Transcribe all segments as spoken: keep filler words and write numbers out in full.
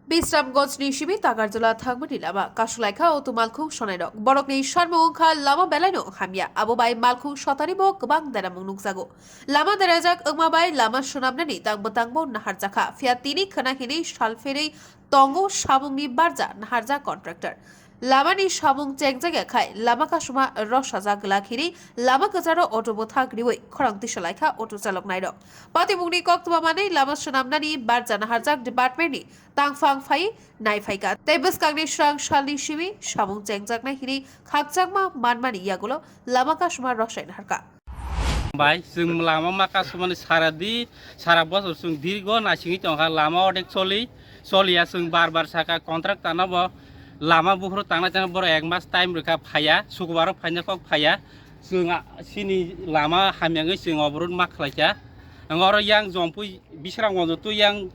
Bisramganj ni simi Takarjala thangmani lama kasulaikha auto malkhung sonairok. Borokni sarmung wngkha lama belaino hamya. Abo bai malkhung sotani bo kwbang deramung nukjago. Lama derajak wngma bai lama swnamnani tangbo tangbo naharjakha. Phiya tini khwna hinwi salpherwi tongo samungni barja naharjak contractor. Lamani samung chengjak ya khai lama kasuma rosajak glak hinwi lama kwcharo auto bwthak riwi khorang tisalaikha auto chaloknairok. Patimungni koktwma manwi lama swnamnani barja naharjak department ni tangphang phai naiphaikha tei bwskangni srang salni simi samung chengjaknai hinwi khakchangma manmani yagulo lama kasuma rosai naharkha. Bai, chwng lama ma kasumani sara di, sara bosor chwng dirgo naisingwi tongkha, lama odek choli, choliya chwng bar bar saka contractor no bo lama buphuru tangnai tangma borok ek mas time rwkha phaiya, sukubaro phaina kok phaiya, chwng a-, chini lama hamyangwi chwng oborot ma khlaikha. Ang oro yang Jompui Bisramganj twi yang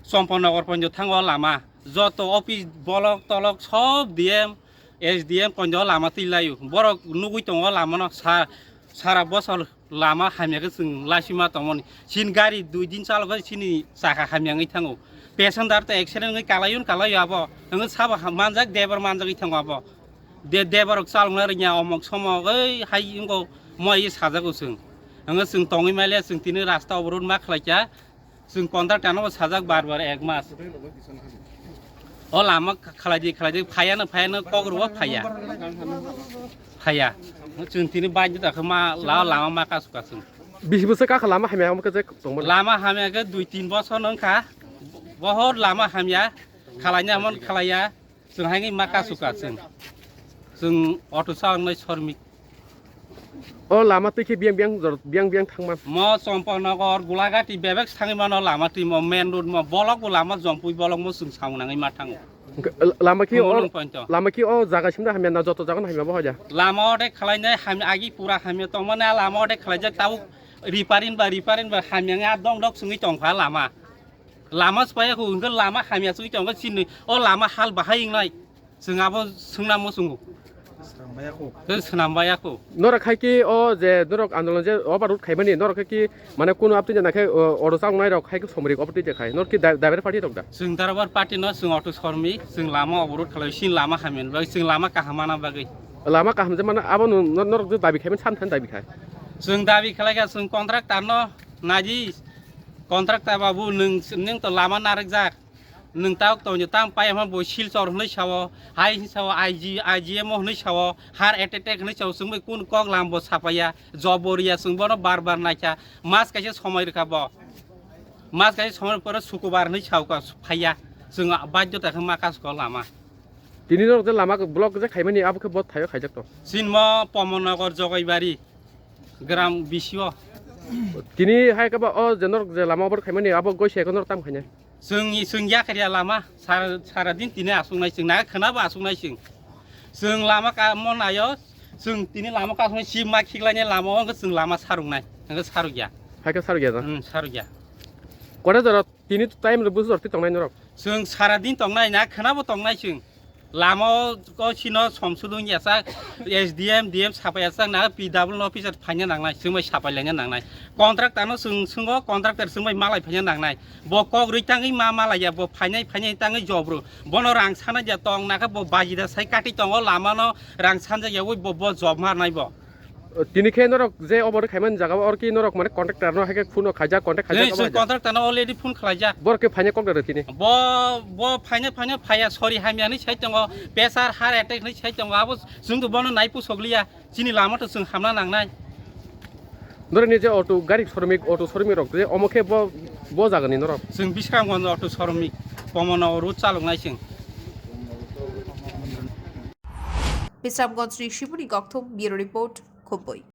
Chompanagar ponjo thango lama, joto office bolok tolok sob D M, S D M konjo lama twi laio. Borok nugwi tongo lamano sa-, sara bosor lama hamya khe chwng laisima tongmani. Chini gari dui din chalokhe chini chakha hamya wngwi thango. Passenger to accident wngwi kalaio kalaio abo. Wngwi sabo ha-, manjak debar manjagwi thango abo. De-, debar rok chalokna rwngya omok somok oi hai wngkho moi sajago chwng. Wngwi chwng tongwi maliya chwng tini rasta oborot ma khlaikha. Chwng contractor no sajak bar bar ek mas. O lama khalai di, khalai di, phaiya no, phaiya no, kok rwo phaiya. Phaiya. Chwng tini baidhota khe ma, la-, lama ma kasu kasu. Bisi bwswk kakha lama hamya, omo khe je tongmani? Lama hamya khe dui tin bosor no wngkha. Bohor lama hamya. Khalaina mon khalaiya. Chwng haino ma kasu ka chwng. Chwng auto chalangnai sormik. O lama twi khe biyang biyang jor-, biyang biyang thangma. Mo Chompanagar, Gulagati bebak thangwi mano lama twi mo main road mo bolok bo lama Jompui bolok mo chwng samung nangwi ma thango. Hwnkhe, lama khe o, Khumulwng pointo. Lama khe o jaga simda hamya na joto jaga no hamya bo hoja? Lama odek khalainai ham-, agi pura hamya tongmani a lama odek khalaijak tabuk repairing ba repairing ba hamya wngya dong dok chwngwi tongkha lama. Lama swpaiya kho, hwnkhe lama hamya chwngwi tongkha chini. O lama hal bahai wngnai. Chwng abo swngna muchungo. Swrambaiya kho. Tei swnambaiya kho. Norok hai khe o je norok andolon je overload khaimani, norok hai khe mane kunu aptwi jana khe, o, oro chawngnai rok hai khe somri obtwi je khai. Norok khe da-, driver party rok da? Chwng driver party no, chwng auto sormi, chwng lama overload khalai, chini lama hamya bagwi, chwng lama kaham mana bagwi. Lama kaham je mane abo no, no, norok je dabi khaimani, sam thani dabi khai. Chwng dabi khalai kha, chwng contractor no naidi, contractor babu, nwng, nwng to lama narwkjak. Nwng tabuk tongdi, tamo pai hwnba bo Silchar hwnwi sao, hai hwnwi sao, I G, I G M o hwnwi sao, heart attack hwnwi sao, chwng bai kunu kok lam bo sapaiya, job bo riya, chwng bono bar bar naikha, mas kaisa somoi rwkha bo. Mas kaisa somoi pore sukubar hwnwi sao ka, phaiya, chwng baidhota khe ma kasu kok lama. Tini norok je lama block je khaimani, abo khe bo thaio khaijak to. Sinmo Pomon Nagar Jogaibari, gram bisio. Tini hai khe bo o je norok je lama obor khaimani, abo goi se khe norok tam khainai. Chwng, chwng yakharya lama, sar-, sara din tini aswknai chwng, na khwnabo aswknai chwng. Chwng lama ka mo naio, chwng tini lama ka aswknai, chip ma khiklainai lama o, hwnkhe chwng lama sarwngnai, hwnkhe sarwkya. Hai khe sarwkya da? Hmm, sarwkya. Kore jora tini time rw busu jora twi tongnai norok? Chwng sara din tongnai, na khwnabo tongnai chwng. Lama o, o chino somsudung yachak, S D M, D M sapai yachak, na P W no officer phaina nangnai, chwng bai sapai laina nangnai. Contractor no chwng, chwngo, contractor chwng bai malai phaina nangnai. Bo kok rwi tangwi ma malaiya, bo phainai, phainai tangwi jobro. Bono rang sana ja tong, na khe bo baji da sai kati tongo, lama no rang sanja ya, ui bo, bo job marnai bo. Tini khe norok je obo khaimani jaga o, oro ki norok mane contractor no hai khe phone o khaijak, contact khaijak. Chwng contractor no already phone khlaijak. Borok khe phaina kok da rw tini? Bo, bo phaina, phaina phaiya, sori hamya hwnwi sai tongo, pressure, heart attack hwnwi sai tongo, abo chwng to bono nai pusok liya, chini lama to chwng hamna nangnai. Norok ni je auto gari showroom, auto showroom rok je omo khe bo, bo jaga ni norok? Chwng Bisramganj auto showroom, Pomon Nagar road chaloknai chwng. Bisramganj ni Shibuni Kokthum, Bureau Report, Khumpui.